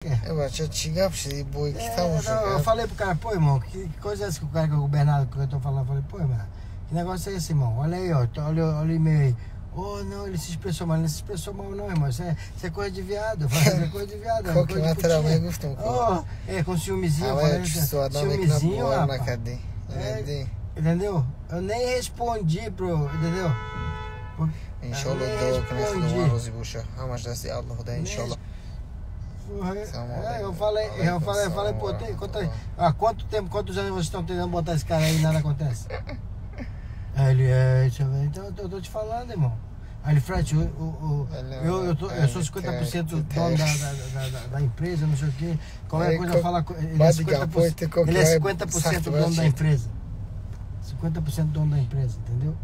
É, бача, чӣ гап шуд? Бой ки тамошо Eu кард? falei pro cara, pô, irmão, que coisa é essa que o cara que é o Bernardo que eu tô falando? Eu falei, pô, irmão, que negócio é esse, irmão? Olha aí, ó, olha o e-mail aí. Oh, não, ele se expressou mal, ele não se expressou mal, não, irmão. Isso é coisa de viado. Eu falei, isso é coisa de viado. É Qual que coisa de матра putinha. мегуфтам ку. Oh, é, com ciúmezinho, eu Ҳавая falei, чувство одам мекунад, ciúmezinho, бовар rapaz. накардӣ. É, Дидӣ? Entendeu? Eu nem respondi pro. Entendeu? Иншолло Nem дуо кунед, respondi. Худованд розӣ боша. Ҳамаш дасти Аллоҳ да, иншолло. Porra, Салом é, eu алейкум. falei, eu Алейкум falei, eu falei, салом pô, ва tem, quanto, раҳматуллоҳ. há quanto tempo, quantos anos vocês estão tentando botar esse cara aí e nada acontece? Aí ele, é, deixa eu ver, então eu tô te falando, irmão. Aí ele, Fred, eu sou 50% dono da empresa, não sei o quê. Qualquer É, coisa fala. Ele é Bate 50%, capô, ele é qualquer 50% dono da empresa. 50% dono da empresa, entendeu?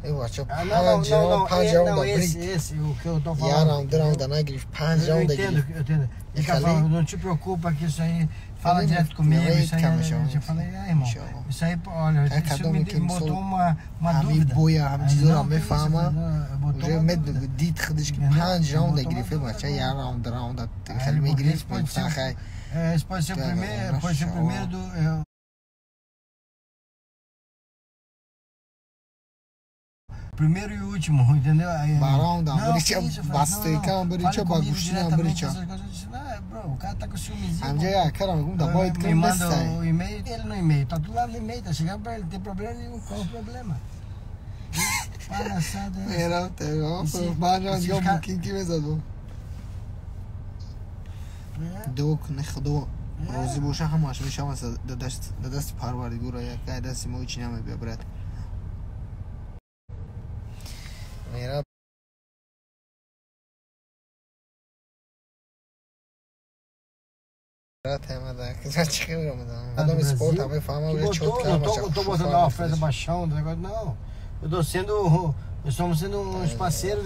Э, бача, Ah, não, não, панҷ não, раунд, não, панҷ não, раунда esse, брид. esse, o que eu tô Я falando. раунд, ду Entendeu? раунда нагирифт, панҷ Eu раунда entendo, гирифт. eu entendo. Ele tá Falei? falando, não te preocupa que isso aí, fala Falei, direto comigo, falei, isso aí. calma, chama. Eu falei, ah, irmão, Inshallah. isso aí, pô, olha, É, isso cada um me que botou msol- uma ҳами dúvida. боя, ҳами Aí, чизоро não, que isso, мефаҳма. não, botou Уже uma мед dúvida. дид худаш ки Entendeu? панҷ раунда Botou uma гирифт, dúvida бача, agora. як раунд, раунда Aí, хеле porque мегирифт, esse pode ser, мегуфтан хай. é, esse pode ser o Tá, primeiro, pode ser o primeiro do. É, primeiro e último, entendeu? Aí, Ба раунда não, брича, que isso, eu ба falei, não, стойка não, брича, fale ба comigo гӯштина diretamente, брича. essas coisas. Eu disse, não, bro, o cara tá com ciúmezinho. Ҳамҷа Pô. якара мегум да бояд Me кунем manda нестай. o e-mail, ele no e-mail, tá do lado do e-mail, tá chegando pra ele, não tem problema nenhum, qual o problema? Que palhaçada é essa? Мерафт, панҷ E раунд se дига os cara- мумкин ки мезад бо. É, Дуо кунед, Худо É. розӣ боша, ҳамаш мешавад да дасти Парвардигора, якай дасти мо ҳичи намебия, брат. Мера брат, ҳамада чӣ хел омадам. Do Одами спорт Brasil, ҳама фаҳма, que уже botou, чётко não tô, ҳамаша não tô хушу botando фаҳмид ó, Fred худаш. Baixão, negócio, não. Eu tô sendo. Nós estamos sendo uns parceiros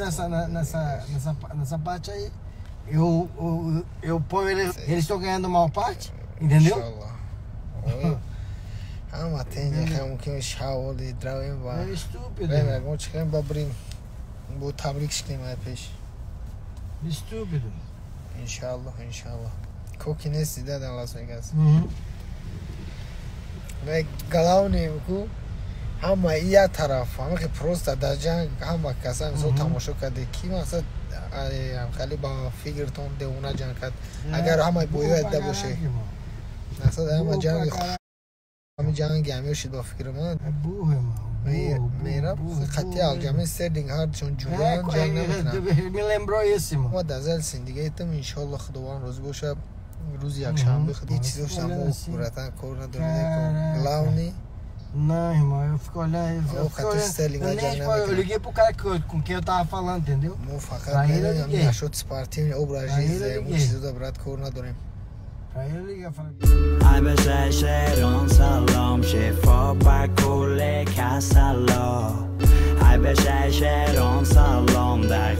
nessa parte aí. Eu ponho eles, eles estão ganhando maior parte, entendeu? Иншаллоҳ. Ой, ҳама тенҷа хай мумкин шаволи дравем ба É estúpido. рем ягон чӣ кунем, ба брим бо табрик шикнем ай пеш. Estúpido. Иншаллоҳ, иншаллоҳ. Коки нест дида дар Лас Вегас. Uhum. Главное ку ҳама як тараф, ҳама ки просто дар ҷанг ҳама каса мисол тамошо карде, ки мақсад хеле ба фикртон девона ҷанг кард. Агар ҳамаи боё да боше. Мақсад ҳама ҷанги ҳами ҷанги ҳамё шуд ба фикри ман. É burro, irmão. Burro, burro, Мераб burro, қатъи burro. Алҷамин Стерлинг ҳардушон É, ҷуран ҷанг намекунанд. me lembrou esse, irmão. Ма дар зал синдигаитам, иншолло Худованд розӣ бошад, рӯзи якшанбе худ ҳеҷ чизошта мо братан кор надорем. Caraca. Главный Não, irmão, eu fico olhando. Eu, Ô, fico Cato olhando. Sterling, Eu, vai nem, jogar respondo, eu na liguei pro cara com quem eu tava falando, entendeu? мо фақат Pra ele eu медонем liguei. нашуд спортивный образ Pra ele eu жизни liguei. чизода брат кор надорем. Pra ele eu liguei, eu falei. Ай ба шерон салом, шифо ба кулли касало. Ай ба шерон салом, дар